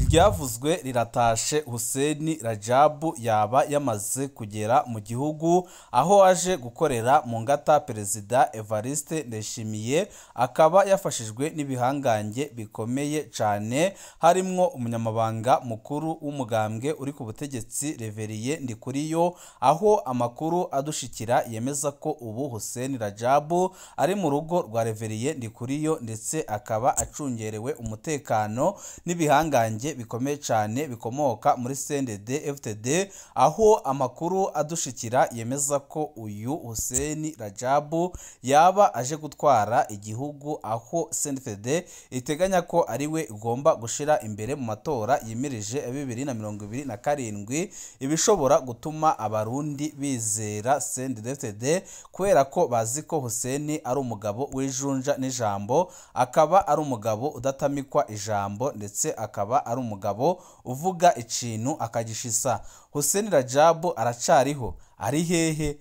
Iryavuzwe riratashe. Hussein Rajabu yaba yamaze kugera mu gihugu aho aje gukorera mu ngata Perezida Evariste Ndayishimiye, akaba yafashijwe n'ibihangange bikomeye cane, harimwo umunyamabanga mukuru w'umugambwe uri ku butegetsi Reverien Ndikuriyo, aho amakuru adushikira yemeza ko ubu Hussein Rajabu ari mu rugo rwa Reverien Ndikuriyo, ndetse akaba acungerewe umutekano n'ibihangange bikomeye cyane bikomoka muri CNDD FDD, aho amakuru adushikira yemeza ko uyu Hussein Rajabu yaba aje gutwara igihugu, aho CNDD iteganya ko ari we igomba gushira imbere mu matora yimirije ya 2027, ibishobora gutuma abarundi bizera CNDD FDD kubera ko bazi ko Hussein ari umugabo w'ijunja n'ijambo, akaba ari umugabo udatamikwa ijambo, ndetse akaba ari umugabo uvuga ikintu akagishisa. Hussein Rajabu aracariho, ari hehe?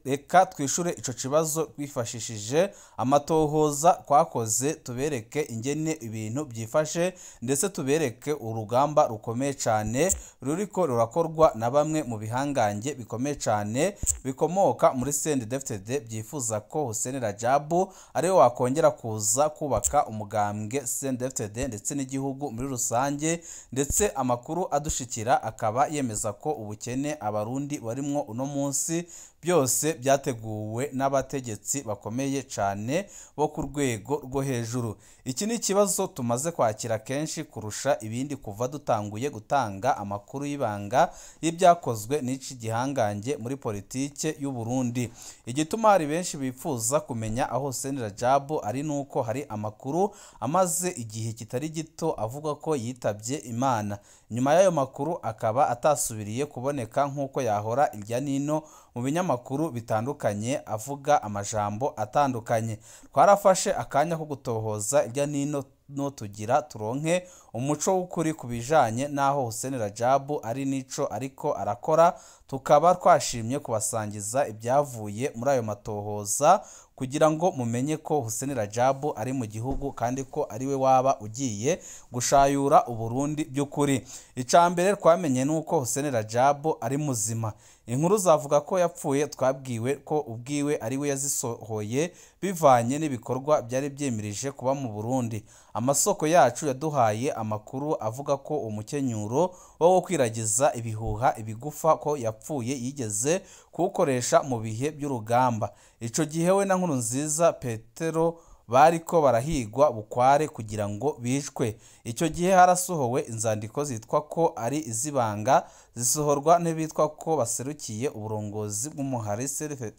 Reka twishure ico kibazo twifashishije amatohoza twakoze, tubereke ingene ibintu byifashe, ndetse tubereke urugamba rukomeye cyane ruriko rurakorwa na bamwe mu bihangange bikomeye cyane bikomoka muri CNDD-FDD byifuza ko Hussein Rajabu ariwe wakongera kuza kubaka umugambwe CNDD-FDD ndetse n'igihugu muri rusange. Ndetse amakuru adushikira akaba yemeza ko ubukene abarundi barimwo uno munsi byose byateguwe n'abategetsi bakomeye cyane bo ku rwego rwo hejuru. Iki ni ikibazo tumaze kwakira kenshi kurusha ibindi kuva dutanguye gutanga amakuru y'ibanga y'ibyakozwe n'iki gihangange muri politike y'u Burundi. Igituma hari benshi bifuza kumenya aho Hussein Rajabu ari nuko hari amakuru amaze igihe kitari gito avuga ko yitabye Imana. Nyuma y'ayo makuru akaba atasubiriye kuboneka nk'uko yahora irya nino mu binyamakuru bitandukanye avuga amajambo atandukanye. Twarafashe akanya ko gutohoza irya nino no tugira turonke umuco w'ukuri ku bijanye n'aho Hussein Rajabu ari nico ariko arakora, tukaba twashimye kubasangiza ibyavuye muri ayo matohoza kugira ngo mumenye ko Hussein Rajabu ari mu gihugu kandi ko ari we waba ugiye gushayura Uburundi by'ukuri. Icambere twamenye nuko Hussein Rajabu ari muzima. Inkuru zavuga ko yapfuye twabwiwe ko ubwiwe ari we yazisohoye bivanye n'ibikorwa byari byimirije kuba mu Burundi. Amasoko yacu yaduhaye amakuru avuga ko umukenyuro wo kwiragiza ibihuha ibigufa ko yapfuye yigeze kuwukoresha mu bihe by'urugamba. Ico gihe we na Nkurunziza Petero bariko barahigwa bukware kugira ngo bicwe. Icyo gihe harasohowe inzandiko zitwa ko ari izibanga, zisohorwa n'ibitwa ko baserukiye uburongozi bw'umuhari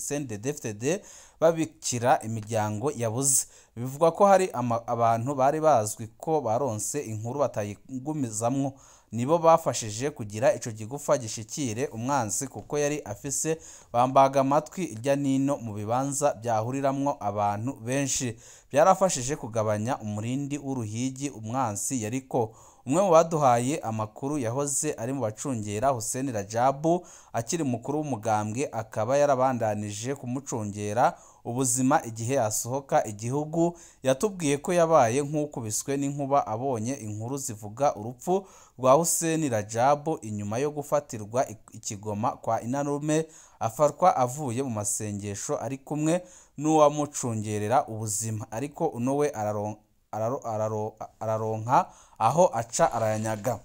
CNDD-FDD babikira imiryango yabuze. Bivugwa ko hari abantu bari bazwi ko baronse inkuru batayigumizamwo, nibo bafashije kugira ico gigufa gishikire umwansi kuko yari afise bambaga amatwi irya nino mu bibanza byahuriramwo abantu benshi. Byarafashije kugabanya umurindi w'uruhigi umwansi yariko. Umwe mu baduhaye amakuru yahoze ari mu bacungera Hussein Rajabu akiri mukuru w'umugambwe, akaba yarabandanije kumucungera ubuzima igihe yasohoka igihugu, yatubwiye ko yabaye nk'ukubiswe n'inkuba abonye inkuru zivuga urupfu rwa Hussein Rajabu inyuma yo gufatirwa ikigoma kwa Inarume, afatwa avuye mu masengesho ari kumwe n'uwamucungerera ubuzima, ariko uno we araronka aho aca arayanyaga.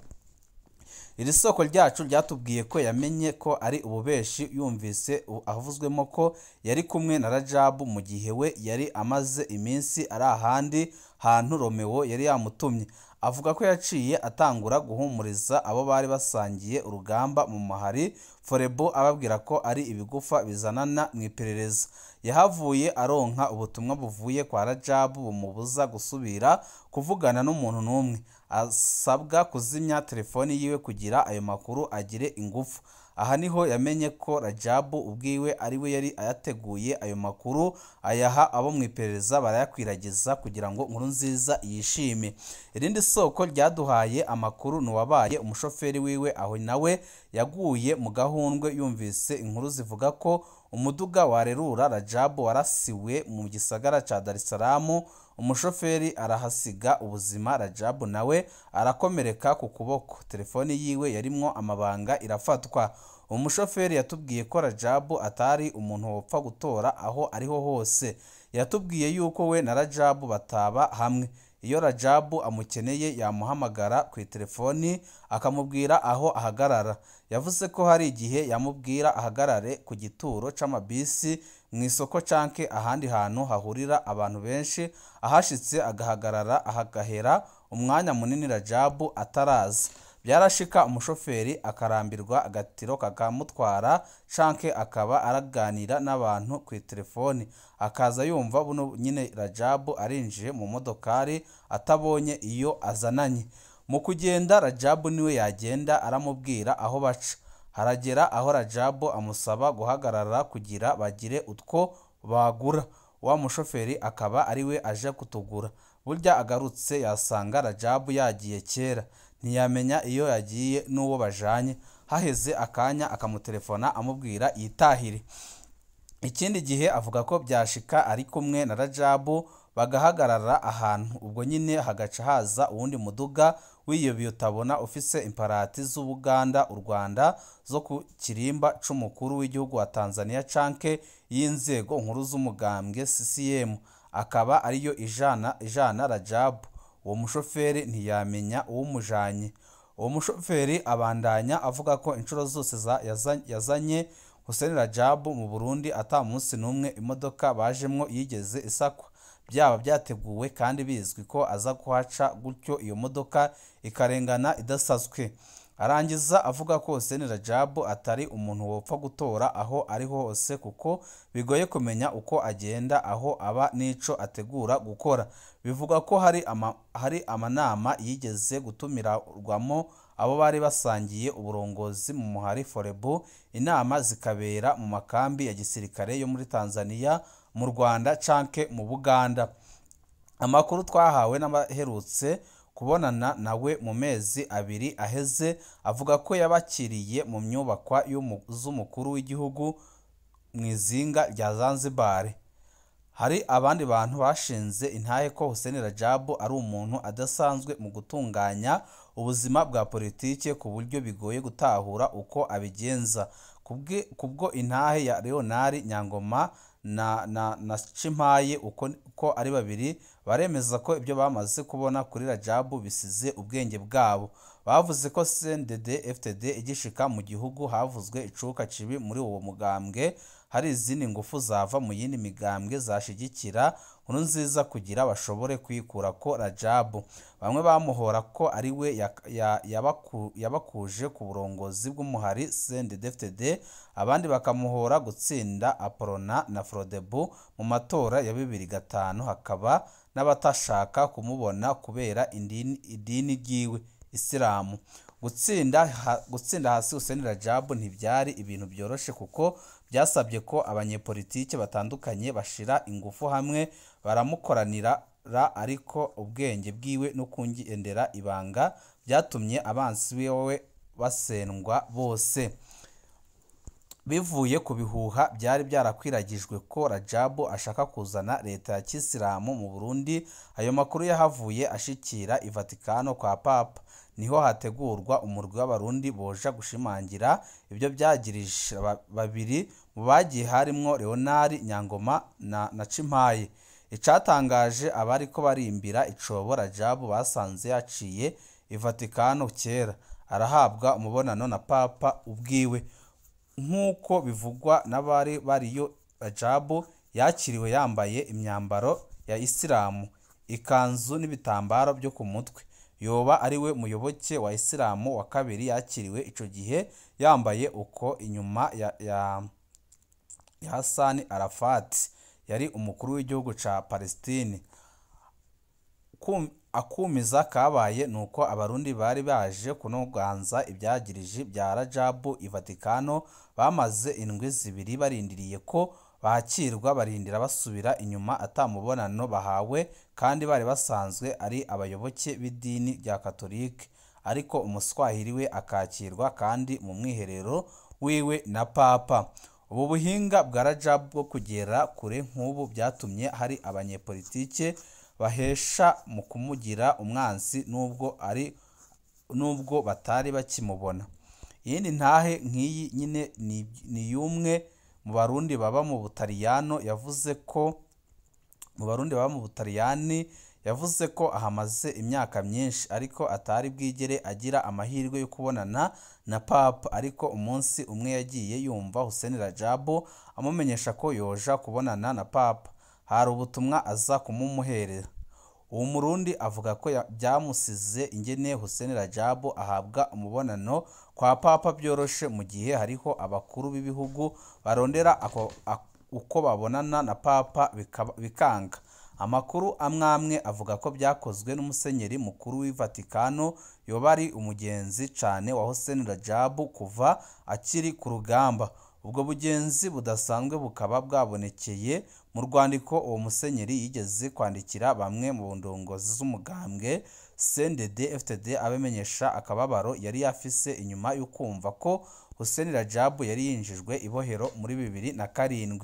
Iri soko ryacu ryatubwiye ko yamenye ko ari ububeshi yumvise avuzwemo ko yari kumwe na Rajabu mu gihe we yari amaze iminsi ari ahandi hantu Romeo yari yamutumye. Avuga ko yaciye atangura guhumuriza abo bari basangiye urugamba mu mahari Forebo, ababwira ko ari ibigufa bizanana mu iperereza. Yahavuye aronka ubutumwa buvuye kwa Rajabu bumubuza gusubira kuvugana n'umuntu n'umwe, asabwa kuzimya telefoni yiwe kugira ayo makuru agire ingufu. Aha niho yamenye ko Rajabu ubwiwe ari we yari ayateguye ayo makuru, ayaha abo mu iperereza barayakwiragiza kugira ngo Nkurunziza yishime. Irindi soko ryaduhaye amakuru ni uwabaye umushoferi wiwe, aho nawe yaguye mu gahundwe yumvise inkuru zivuga ko Umuduga warerura Rajabu warasiwe mu gisagara ca Dar es Salaam, umushoferi arahasiga ubuzima, Rajabu nawe arakomereka ku kuboko. Telefoni yiwe yarimwo amabanga irafatwa. Umushoferi yatubwiye ko Rajabu atari umuntu wopfa gutora aho ariho hose. Yatubwiye yuko we na Rajabu bataba hamwe. Iyo Rajabu amukeneye yamuhamagara ku telefoni akamubwira aho ahagarara. Yavuze ko hari igihe yamubwira ahagarare ku gituro c'amabisi, mu isoko canke ahandi hantu hahurira abantu benshi, ahashitse agahagarara ahagahera umwanya munini Rajabu ataraza. Byarashika umushoferi akarambirwa agatiro kakamutwara canke akaba araganira n'abantu ku telefoni, akaza yumva buno nyine Rajabu arinjiye mu modokari atabonye iyo azananye. Mu kugenda Rajabu niwe yagenda aramubwira aho baca. Haragera aho Rajabu amusaba guhagarara kugira bagire utwo bagura, wa mushoferi akaba ariwe aje kutugura. Burya agarutse yasanga Rajabu yagiye kera, ntiyamenya iyo yagiye n'uwo bajanye. Haheze akanya akamutelefona amubwira yitahire. Ikindi gihe avuga ko byashika ari kumwe na Rajabu bagahagarara ahantu, ubwo nyine hagaca haza uwundi muduga w'iyo utabona ufise imparati z'Ubuganda, u Rwanda zo ku kirimba c'umukuru w'igihugu wa Tanzania canke y'inzego nkuru z'umugambwe CCM, akaba ariyo ijana Rajabu. Uwo mushoferi ntiyamenya uwumujanye. Uwo mushoferi abandanya avuga ko inshuro zose yazanye Hussein Rajabu mu Burundi ata munsi n'umwe imodoka bajemwo yigeze isakwa. Byaba byateguwe kandi bizwi ko aza kuhaca gutyo iyo modoka ikarengana idasazwe. Arangiza avuga ko Hussein Rajabu atari umuntu wopfa gutora aho ariho hose kuko bigoye kumenya uko agenda, aho aba n'ico ategura gukora. Bivuga ko hari amanama yigeze gutumirwamo abo bari basangiye uburongozi mu muhari Forebu, inama zikabera mu makambi ya gisirikare yo muri Tanzania, mu Rwanda canke mu Buganda. Amakuru twahawe n'abaherutse kubonana nawe mu mezi abiri aheze avuga ko yabakiriye mu myubakwa z'umukuru w'igihugu mu izinga rya Zanzibar. Hari abandi bantu bashinze intahe ko Hussein Rajabu ari umuntu adasanzwe mu gutunganya ubuzima bwa politike ku buryo bigoye gutahura uko abigenza. Kubwo intahe ya Leonard Nyangoma na Cimpaye uko ari babiri baremeza ko ibyo bamaze kubona kuri Rajabu bisize ubwenge bwabo. Bavuze ko CNDD FDD igishika mu gihugu havuzwe icuka cibi muri uwo mugambwe, hari izindi ngufu zava mu yindi migambwe zashigikira Nkurunziza kugira bashobore kwikura ko Rajabu. Bamwe bamuhora ko ari we yabakuje ku burongozi bw'umuhari CNDD FDD, abandi bakamuhora gutsinda Aprona na Frodebu mu matora ya 2005, hakaba n'abatashaka kumubona kubera idini ryiwe Isilamu. Gutsinda hasi Hussein Rajabu ntibyari ibintu byoroshe kuko byasabye ko abanyepolitike batandukanye bashira ingufu hamwe baramukoranira, ariko ubwenge bwiwe no kungendera ibanga byatumye abansi biwe basendwa bose. Bivuye ku bihuha byari byarakwiragijwe ko Rajabu ashaka kuzana leta ya Kisilamu mu Burundi, ayo makuru yahavuye ashikira i Vatikano kwa Papa. Niho hategurwa umurwi w'Abarundi boja gushimangira ibyo byagirije. Babiri mu bagiye harimwo Leonard Nyangoma na Cimpaye. Icatangaje abariko barimbira icobo Rajabu basanze yaciye i Vatikano kera, arahabwa umubonano na Papa ubwiwe. Nk'uko bivugwa n'abari bariyo, Rajabu yakiriwe yambaye imyambaro ya Isilamu, ikanzu n'ibitambaro byo ku mutwe. Yoba ariwe muyoboke wa Isilamu wa kabiri yakiriwe ico gihe yambaye uko, inyuma ya Hassan Arafat yari umukuru w'igihugu ca Palestine. Akumiza kabaye nuko Abarundi bari baje kunoganza ibyagirije bya Rajabu i Vatikano bamaze indwi zibiri barindiriye ko bakirwa, barindira basubira inyuma atamubonano bahawe, kandi bari basanzwe ari abayoboke b'idini rya Katolike. Ariko umuswahili we akakirwa kandi mu mwiherero wiwe na Papa. Ubu buhinga bwa Rajabu bwo kugera kure nk'ubu byatumye hari abanyepolitike bahesha mu kumugira umwansi nubwo batari bakimubona. Iyindi ntahe nk'iyi nyine ni y'umwe mu Barundi baba mu Butaliyano yavuze ko mu Barundi baba mu Butaliyani yavuze ko ahamaze imyaka myinshi ariko atari bwigere agira amahirwe yo kubonana na Papa, ariko umunsi umwe yagiye yumva Hussein Rajabu amumenyesha ko yoja kubonana na Papa, hari ubutumwa aza kumumuherera. Uwo Murundi avuga ko byamusize ingene Hussein Rajabu ahabwa umubonano kwa Papa byoroshe mu gihe hariho abakuru b'ibihugu barondera uko babonana na Papa bikanga. Amakuru amwamwe avuga ko byakozwe n'umusenyeri mukuru w'i Vatikano yoba ari umugenzi cane wa Hussein Rajabu kuva akiri ku rugamba. Ubwo bugenzi budasanzwe bukaba bwabonekeye mu rwandiko uwo musenyeri yigeze kwandikira bamwe mu ndongozi z'umugambwe CNDD-FDD abamenyesha akababaro yari afise inyuma yo kumva ko Hussein Rajabu yari yinjijwe ibohero muri 2007.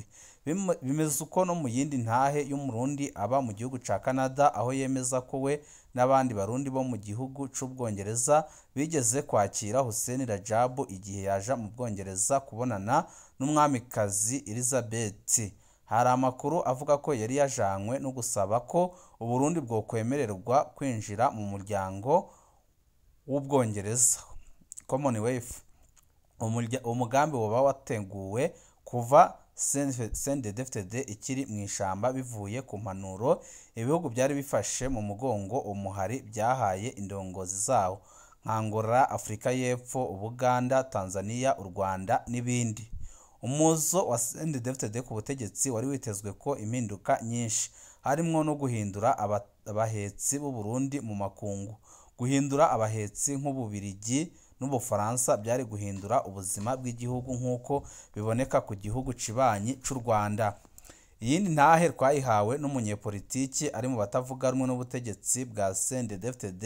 Bimeze uko no mu yindi ntahe y'Umurundi aba mu gihugu ca Canada, aho yemeza ko we n'abandi Barundi bo mu gihugu c'Ubwongereza bigeze kwakira Hussein Rajabu igihe yaja mu Bwongereza kubonana n'umwamikazi Elizabeth. Hari amakuru avuga ko yari yajanywe no gusaba ko Uburundi bwokwemererwa kwinjira mu muryango w'Ubwongereza Commonwealth. Umugambi woba wateguwe kuva CNDD-FDD ikiri mu ishamba bivuye ku mpanuro ibihugu byari bifashe mu mugongo umuhari byahaye indongozi zawo nka Angola, Afurika y'Epfo, Ubuganda, Tanzania, u Rwanda n'ibindi. Umuzo wa CNDD-FDD ku butegetsi wari witezwe ko impinduka nyinshi harimwo no guhindura abahetsi b'u Burundi mu makungu. Guhindura abahetsi nk'Ububirigi n'Ubufaransa byari guhindura ubuzima bw'igihugu nk'uko biboneka ku gihugu cibanyi c'u Rwanda. Iyindi ntahe twayihawe n'umunyepolitiki ari mu batavuga rumwe n'ubutegetsi bwa CNDD-FDD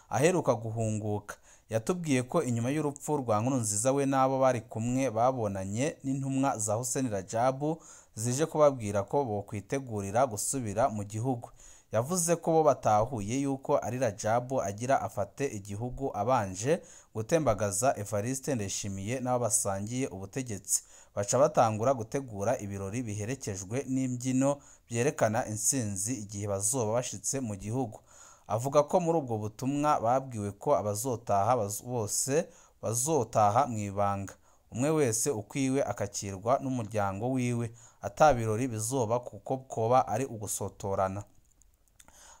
aheruka guhunguka. Yatubwiye ko inyuma y'urupfu rwa Nkurunziza we n'abo bari kumwe babonanye n'intumwa za Hussein Rajabu zije kubabwira ko bokwitegurira gusubira mu gihugu. Yavuze ko bo batahuye yuko ari Rajabu agira afate igihugu abanje gutembagaza Evariste Ndayishimiye n'abo basangiye ubutegetsi, baca batangura gutegura ibirori biherekejwe n'imbyino byerekana intsinzi igihe bazoba bashitse mu gihugu. Avuga ko muri ubwo butumwa babwiwe ko abazotaha bose bazotaha mu ibanga, umwe wese ukwiwe akakirwa n'umuryango wiwe, ata birori bizoba kuko koba ari ugusotorana.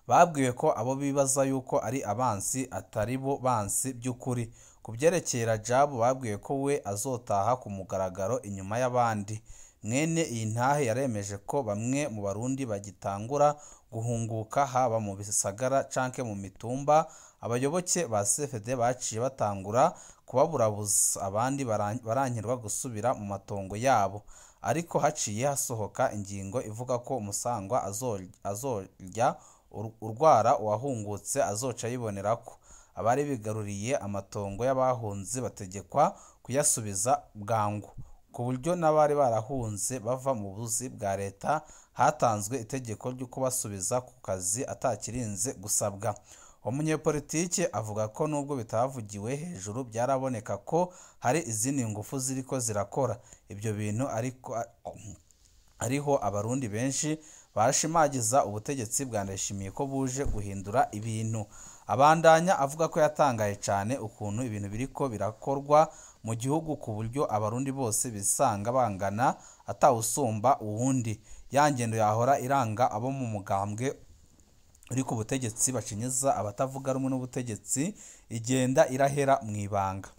Babwiwe ko abo bibaza yuko ari abansi atari bo bansi by'ukuri. Ku byerekeye Rajabu babwiwe ko we azotaha ku mugaragaro inyuma y'abandi. Mwene iyi ntahe yaremeje ko bamwe mu Barundi bagitangura guhunguka haba mu bisagara canke mu mitumba, abayoboke ba CFD baciye batangura kubaburabuza, abandi barankirwa gusubira mu matongo yabo. Ariko haciye hasohoka ingingo ivuga ko umusangwa azorya urwara uwahungutse azoca yibonerako. Abari bigaruriye amatongo y'abahunze bategekwa kuyasubiza bwangu, ku buryo n'abari barahunze bava mu buzi bwa leta hatanzwe itegeko ryo kubasubiza ku kazi atakirinze gusabwa. Umunyepolitiki avuga ko nubwo bitavugiwe hejuru byaraboneka ko hari izindi ngufu ziriko zirakora ibyo bintu, ariko ariho Abarundi benshi bashimagiza ubutegetsi bwa Ndayishimiye ko buje guhindura ibintu. Abandanya avuga ko yatangaye cyane ukuntu ibintu biriko birakorwa mu gihugu ku buryo Abarundi bose bisanga bangana atawusumba uwundi. Ya ngendo yahora iranga abo mu mugambwe uri ku butegetsi bacinyiza abatavuga rumwe n'ubutegetsi igenda irahera mu ibanga.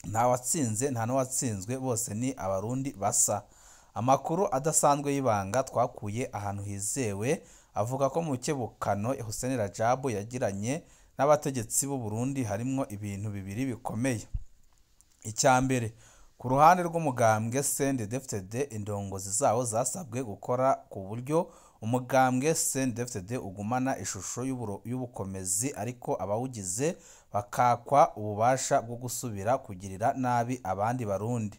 Nta watsinze nta n'uwatsinzwe, bose ni Abarundi basa. Amakuru adasanzwe y'ibanga twakuye ahantu hizewe avuga ko mu kebukano Hussein Rajabu yagiranye n'abategetsi b'u Burundi harimwo ibintu bibiri bikomeye. Icya mbere, ku ruhande rw'umugambwe CNDD-FDD indongozi zawo zasabwe gukora ku buryo umugambwe CNDD-FDD ugumana ishusho y'ubukomezi, ariko abawugize bakakwa ububasha bwo gusubira kugirira nabi abandi Barundi.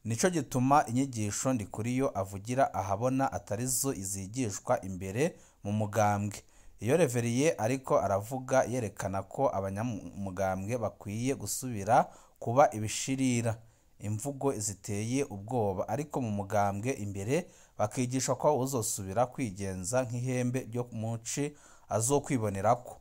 Nico gituma inyigisho Ndikuriyo avugira ahabona atarizo izigishwa imbere mu mugambwe. Iyo Reveriye ariko aravuga yerekana ko abanyamugambwe bakwiye gusubira kuba ibishirira, imvugo ziteye ubwoba, ariko mu mugambwe imbere bakigishwa ko uzosubira kwigenza nk'ihembe ryo muci azokwibonerako.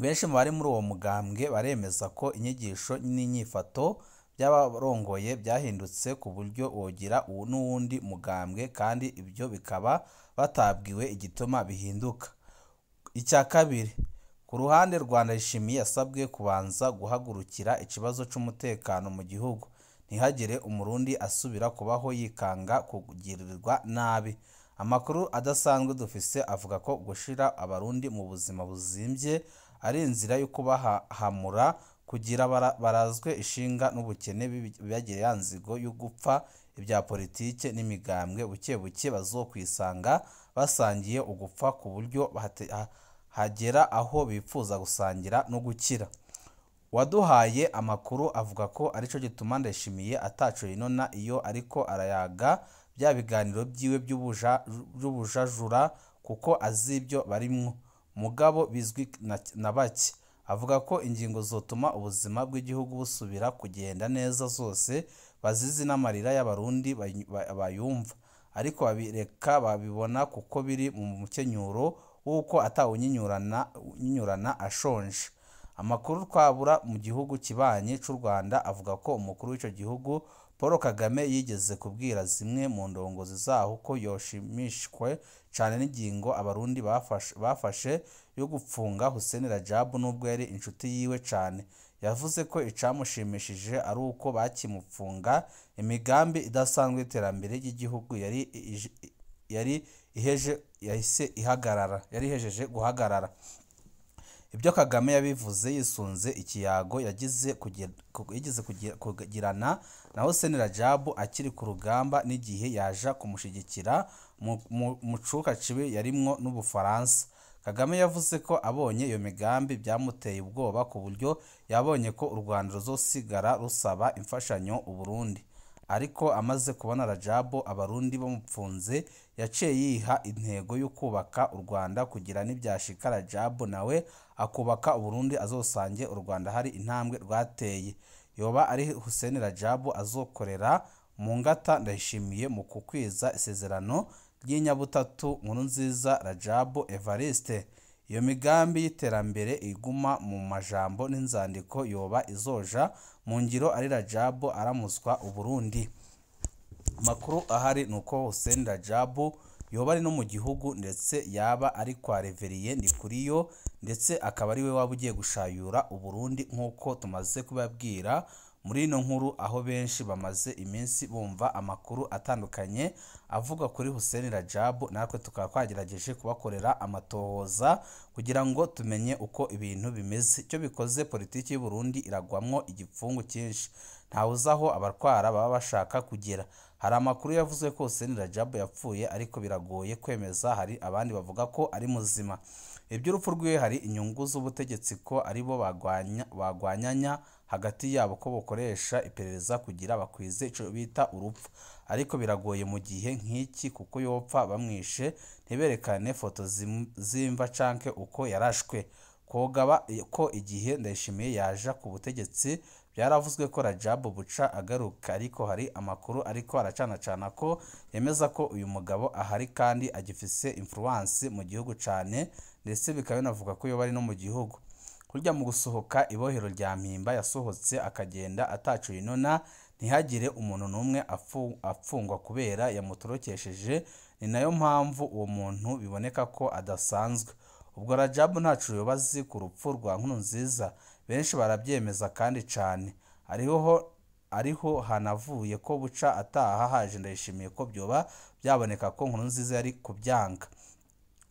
Benshi mu bari muri uwo mugambwe baremeza ko inyigisho n'inyifato by'abarongoye byahindutse ku buryo wogira n'uwundi mugambwe, kandi ibyo bikaba batabwiwe igituma bihinduka. Icya kabiri, ku ruhande rwa Ndayishimiye yasabwe kubanza guhagurukira ikibazo c'umutekano mu gihugu, ntihagire umurundi asubira kubaho yikanga kugirirwa nabi. Amakuru adasanzwe dufise avuga ko gushira abarundi mu buzima buzimvye ari inzira yo kubahahamura kugira barazwe ishinga n'ubukene bibagire ya nzigo yo gupfa ibya politike n'imigambwe, buke buke bazokwisanga basangiye ugupfa ku buryo hagera aho bipfuza gusangira no gukira. Waduhaye amakuru avuga ko arico gituma Ndayishimiye ataco yinona iyo ariko arayaga bya biganiro byiwe by'ubujajura, kuko azi ibyo barimwo mugabo bizwi na bake. Avuga ko ingingo zotuma ubuzima bw'igihugu busubira kugenda neza zose bazizi n'amarira y'abarundi bayumva, ariko babireka babibona kuko biri mu mukenyuro w'uko atawunyinyurana ashonje. Amakuru twabura mu gihugu kibanyi c'u Rwanda avuga ko umukuru w'ico gihugu Paul Kagame yigeze kubwira zimwe mu ndongozi zaho ko yoshimishwe cane n'ingingo abarundi bafashe yo gupfunga Hussein Rajabu nubwo yari inshuti yiwe cane. Yavuze ko icamushimishije ari uko bakimupfunga imigambi idasanzwe y'iterambere ry'igihugu yari iheje yahise ihagarara, yari ihejeje guhagarara. Ibyo Kagame yabivuze yisunze ikiyago yagize kugirana na Hussein Rajabu akiri ku rugamba n'igihe yaja kumushigikira mu cuka cibi yarimwo n'Ubufaransa. Kagame yavuze ko abonye iyo migambi byamuteye ubwoba ku buryo yabonye ko u Rwanda ruzosigara rusaba imfashanyo Uburundi. Ariko amaze kubona Rajabu abarundi bamupfunze, yaciye yiha intego yo kubaka u Rwanda kugira n'ibyashika Rajabu nawe akubaka Uburundi azosange u Rwanda hari intambwe rwateye. Yoba ari Hussein Rajabu azokorera mu ngata Ndayishimiye mu kukwiza isezerano ry'inyabutatu Nkurunziza Rajabu Evariste. Iyo migambi y'iterambere iguma mu majambo n'inzandiko yoba izoja mu ngiro ari Rajabu aramuswa Uburundi. Makuru ahari nuko Hussein Rajabu yoba ari no mu gihugu, ndetse yaba ari kwa Reveriye Ndikuriyo, ndetse akaba ari we waba ugiye gushayura Uburundi nk'uko tumaze kubabwira muri ino nkuru, aho benshi bamaze iminsi bumva amakuru atandukanye avuga kuri Hussein Rajabu. Natwe tukaba twagerageje kubakorera amatohoza kugira ngo tumenye uko ibintu bimeze. Icyo bikoze politiki y'u Burundi iragwamwo igipfungu cyinshi, ntawuzi aho abatwara baba bashaka kugera. Hari amakuru yavuze ko Hussein Rajabu yapfuye, ariko biragoye kwemeza, hari abandi bavuga ko ari muzima. Iby'urupfu rwiwe hari inyungu z'ubutegetsi ko aribo bagwanyanya hagati yabo ko bokoresha iperereza kugira bakwize ico bita urupfu, ariko biragoye mu gihe nk'iki kuko yopfa bamwishe ntiberekane foto zimva canke uko yarashwe. Kogaba ko igihe Ndayishimiye yaja ku butegetsi byaravuzwe ko Rajabu buca agaruka, ariko hari amakuru ariko aracanacana ko yemeza ko uyu mugabo ahari kandi agifise influence mu gihugu cane, ndetse bikaba binavuga ko yoba ari no mu gihugu. Kurya mu gusohoka ibohero rya Mpimba yasohotse akagenda atacuye inona, ntihagire umuntu n'umwe afungwa kubera yamutorokesheje. Ni nayo mpamvu uwo muntu biboneka ko adasanzwe. Ubwo Rajabu ntaco yoba azi ku rupfu rwa Nkurunziza, benshi barabyemeza kandi cane. Ariho hanavuye ko buca ataha haje Ndayishimiye ko byoba byaboneka ko Nkurunziza yari kubyanga.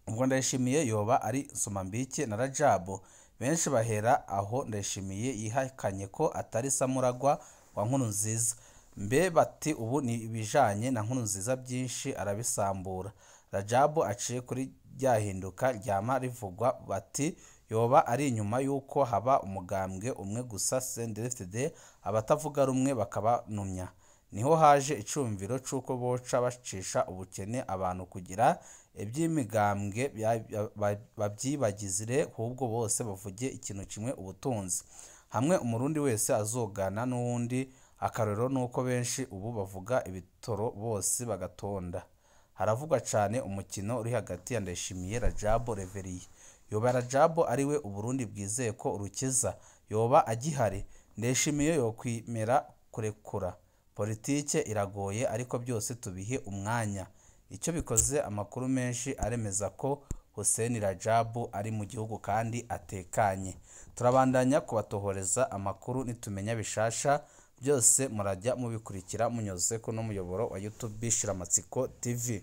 Ubwo Ndayishimiye yoba ari Somambike na Rajabu. Benshi bahera aho Ndayishimiye yihakanye ko atari Samuragwa wa Nkurunziza. Mbe bati ubu ni ibijanye na Nkurunziza byinshi arabisambura. Rajabu aciye kuri ryahinduka ryama rivugwa, bati yoba ari inyuma yuko haba umugambwe umwe gusa CNDD-FDD, abatavuga rumwe bakabanumya. Niho haje icumviro c'uko boca bacisha ubukene abantu kugira iby'imigambwe babyibagizire, ahubwo bose bavuge ikintu kimwe, ubutunzi. Hamwe umurundi wese azogana n'uwundi. Akarorero nuko benshi ubu bavuga ibitoro bose bagatonda. Haravugwa cane umukino uri hagati ya Ndayishimiye Rajabu Reveriye. Yoba Rajabu ariwe Uburundi bwizeye ko urukiza? Yoba agihari? Ndayishimiye yokwemera kurekura? Politike iragoye ariko byose tubihe umwanya. Icyo bikoze amakuru menshi aremeza ko Hussein Rajabu ari mu gihugu kandi atekanye. Turabandanya kubatohoreza amakuru nitumenya bishasha byose murajya mubikurikira munyuze kuno muyoboro wa YouTube Shiramatsiko TV.